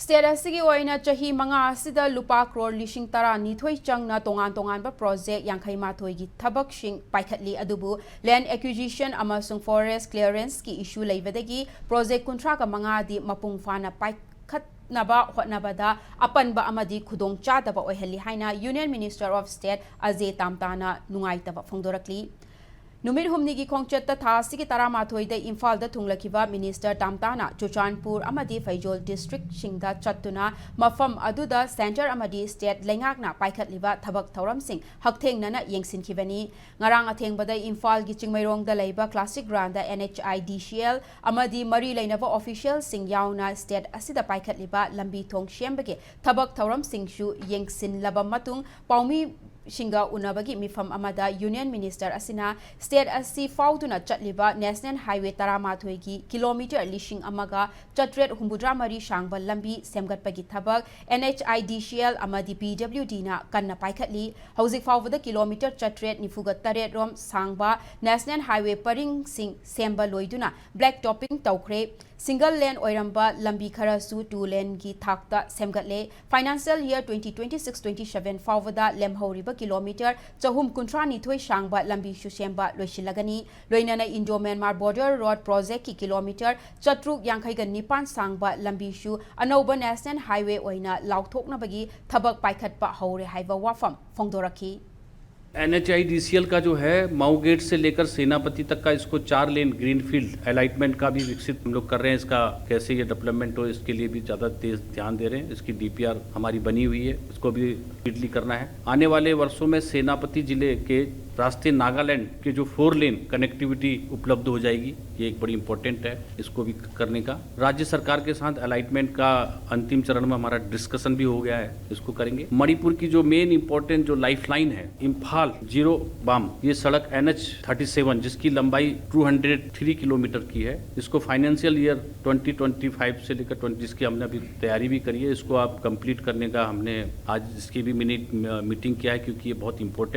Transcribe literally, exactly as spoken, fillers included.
State ꯑꯁꯤꯒꯤ ꯑꯣꯏꯅ ꯆꯍꯤ ꯃꯉꯥ ꯑꯁꯤꯗ ꯂꯨꯄꯥ ꯀ꯭ꯔꯣꯔ ꯂꯤꯁꯤꯡ ꯇꯔꯥꯅꯤꯊꯣꯏ ꯆꯪꯅ ꯇꯣꯉꯥꯟ ꯇꯣꯉꯥꯟꯕ ꯄ꯭ꯔꯣꯖꯦꯛ ꯌꯥꯡꯈꯩ ꯃꯥꯊꯣꯏꯒꯤ ꯊꯕꯛꯁꯤꯡ ꯄꯥꯏꯈꯠꯂꯤ꯫ ꯑꯗꯨꯕꯨ ꯂꯦꯟ ꯑꯦꯀ꯭ꯌꯨꯖꯤꯁꯟ ꯑꯃꯁꯨꯡ ꯐꯣꯔꯦꯁ ꯀ꯭ꯂꯤꯌꯔꯦꯟꯁꯀꯤ ꯏꯁꯨ ꯂꯩꯕꯗꯒꯤ ꯄ꯭ꯔꯣꯖꯦꯛ ꯀꯨꯟꯊ꯭ꯔꯥꯒ ꯃꯉꯥꯗꯤ ꯃꯄꯨꯡ ꯐꯥꯅ ꯄꯥꯏꯈꯠꯅꯕ ꯍꯣꯠꯅꯕꯗ ꯑꯄꯟꯕ ꯑꯃꯗꯤ ꯈꯨꯗꯣꯡꯆꯥꯗꯕ ꯑꯣꯏꯍꯜꯂꯤ ꯍꯥꯏꯅ Union Minister of State ꯑꯖꯦ ꯇꯥꯝꯇꯥꯅ ꯅꯨꯡꯉꯥꯏꯇꯕ ꯐꯣꯡꯗꯣꯔꯛꯂꯤ꯫ ꯅꯨꯃꯤꯠ ꯍꯨꯝꯅꯤꯒꯤ ꯈꯣꯡꯆꯠꯇ ꯊꯥ ꯑꯁꯤꯒꯤ ꯇꯔꯥꯃꯥꯊꯣꯏꯗ ꯏꯝꯐꯥꯜꯗ ꯊꯨꯡꯂꯈꯤꯕ ꯃꯤꯅꯤꯁꯇꯔ ꯇꯥꯝꯇꯥꯅ ꯆꯨꯔꯆꯥꯟꯄꯨꯔ ꯑꯃꯗꯤ ꯐꯩꯖꯣꯜ ꯗꯤꯁꯇ꯭ꯔꯤꯛꯁꯤꯡꯗ ꯆꯠꯇꯨꯅ ꯃꯐꯝ ꯑꯗꯨꯗ ꯁꯦꯟꯇꯔ ꯑꯃꯗꯤ ꯁ꯭ꯇꯦꯠ ꯂꯩꯉꯥꯛꯅ ꯄꯥꯏꯈꯠꯂꯤꯕ ꯊꯕꯛ ꯊꯧꯔꯝꯁꯤꯡ ꯍꯛꯊꯦꯡꯅꯅ ꯌꯦꯡꯁꯤꯟꯈꯤꯕꯅꯤ꯫ ꯉꯔꯥꯡ ꯑꯊꯦꯡꯕꯗ ꯏꯝꯐꯥꯜꯒꯤ ꯆꯤꯡꯃꯩꯔꯣꯡꯗ ꯂꯩꯕ ꯀ꯭ꯂꯥꯁꯤꯛ ꯒ꯭ꯔꯥꯎꯟꯗ NHIDCL ꯑꯃꯗꯤ ꯃꯔꯤ ꯂꯩꯅꯕ ꯑꯣꯐꯤꯁꯤꯌꯦꯜꯁꯤꯡ ꯌꯥꯎꯅ ꯁ꯭ꯇꯦꯠ ꯑꯁꯤꯗ ꯄꯥꯏꯈꯠꯂꯤꯕ ꯂꯝꯕꯤ ꯊꯣꯡ ꯁꯦꯝꯕꯒꯤ ꯊꯕꯛ ꯊꯧꯔꯝꯁꯤꯡꯁꯨ ꯌꯦꯡꯁꯤꯜꯂꯕ ꯃꯇꯨꯡ ꯄꯥꯎꯃꯤ ꯁꯤꯡꯒ ꯎꯅꯕꯒꯤ ꯃꯤꯐꯝ ꯑꯃꯗ ꯌꯨꯅꯤꯌꯟ ꯃꯤꯅꯤꯁꯇꯔ ꯑꯁꯤꯅ ꯁ꯭ꯇꯦꯠ ꯑꯁꯤ ꯐꯥꯎꯗꯨꯅ ꯆꯠꯂꯤꯕ ꯅꯦꯁꯅꯦꯜ ꯍꯥꯏꯋꯦ ꯇꯔꯥꯃꯥꯊꯣꯏꯒꯤ ꯀꯤꯂꯣꯃꯤꯇꯔ ꯂꯤꯁꯤꯡ ꯑꯃꯒ ꯆꯥꯇ꯭ꯔꯦꯠ ꯍꯨꯝꯐꯨꯇꯔꯥ ꯃꯔꯤ ꯁꯥꯡꯕ ꯂꯝꯕꯤ ꯁꯦꯝꯒꯠꯄꯒꯤ ꯊꯕꯛ NHIDCL ꯑꯃꯗꯤ PWDꯅ ꯀꯟꯅ ꯄꯥꯏꯈꯠꯂꯤ꯫ ꯍꯧꯖꯤꯛ ꯐꯥꯎꯕꯗ ꯀꯤꯂꯣꯃꯤꯇꯔ ꯆꯥꯇ꯭ꯔꯦꯠ ꯅꯤꯐꯨꯒ ꯇꯔꯦꯠ ꯔꯣꯝ ꯁꯥꯡꯕ ꯅꯦꯁꯅꯦꯜ ꯍꯥꯏꯋꯦ ꯄꯔꯤꯡꯁꯤꯡ ꯁꯦꯝꯕ ꯂꯣꯏꯗꯨꯅ ꯕ꯭ꯂꯦꯛ ꯇꯣꯄꯤꯡ ꯇꯧꯈ꯭ꯔꯦ꯫ ꯁꯤꯡꯒꯜ ꯂꯦꯟ ꯑꯣꯏꯔꯝꯕ ꯂꯝꯕꯤ ꯈꯔꯁꯨ ꯇꯨ ꯂꯦꯟꯒꯤ ꯊꯥꯛꯇ ꯁꯦꯝꯒꯠꯂꯦ꯫ Financial year twenty twenty-six twenty-seven ꯐꯥꯎꯕꯗ ꯂꯦꯝꯍꯧꯔꯤꯕ ꯀꯤꯂꯣꯃꯤꯇꯔ ꯆꯍꯨꯝ ꯀꯨꯟꯊ꯭ꯔꯥ ꯅꯤꯊꯣꯏ ꯁꯥꯡꯕ ꯂꯝꯕꯤꯁꯨ ꯁꯦꯝꯕ ꯂꯣꯏꯁꯤꯜꯂꯒꯅꯤ꯫ ꯂꯣꯏꯅꯅ ꯏꯟꯗꯣ ꯃ꯭ꯌꯥꯟꯃꯥꯔ ꯕꯣꯔꯗꯔ ꯔꯣꯗ ꯄ꯭ꯔꯣꯖꯦꯛꯀꯤ ꯀꯤꯂꯣꯃꯤꯇꯔ ꯆꯥꯇ꯭ꯔꯨꯛ ꯌꯥꯡꯈꯩꯒ ꯅꯤꯄꯥꯟ ꯁꯥꯡꯕ ꯂꯝꯕꯤꯁꯨ ꯑꯅꯧꯕ ꯅꯦꯁꯅꯦꯜ ꯍꯥꯏꯋꯦ ꯑꯣꯏꯅ ꯂꯥꯎꯊꯣꯛꯅꯕꯒꯤ ꯊꯕꯛ ꯄꯥꯏꯈꯠꯄ ꯍꯧꯔꯦ ꯍꯥꯏꯕ ꯋꯥꯐꯝ ꯐꯣꯡꯗꯣꯔꯛꯈꯤ꯫ NHIDCL का जो है माऊ गेट से लेकर सेनापति तक का इसको चार लेन ग्रीनफील्ड अलाइनमेंट का भी विकसित हम लोग कर रहे हैं। इसका कैसे ये डेवलपमेंट हो, इसके लिए भी ज़्यादा तेज ध्यान दे रहे हैं। इसकी डीपीआर हमारी बनी हुई है, इसको भी स्पीडली करना है। आने वाले वर्षों में सेनापति जिले के रास्ते नागालैंड के जो फोर लेन कनेक्टिविटी उपलब्ध हो जाएगी, ये एक बड़ी इंपॉर्टेंट है इसको भी करने का। राज्य सरकार के साथ अलाइनमेंट का अंतिम चरण में हमारा डिस्कशन भी हो गया है, इसको करेंगे। मणिपुर की जो मेन इंपॉर्टेंट जो लाइफलाइन है इम्फाल जीरो बाम, ये सड़क NH thirty seven, जिसकी लंबाई two hundred three किलोमीटर की है, इसको financial year twenty twenty five से लेकर ट्वेंटी, जिसकी हमने अभी तैयारी भी करी है, इसको आप कंप्लीट करने का हमने आज इसकी भी मिनट मीटिंग किया है, क्योंकि ये बहुत इंपॉर्टेंट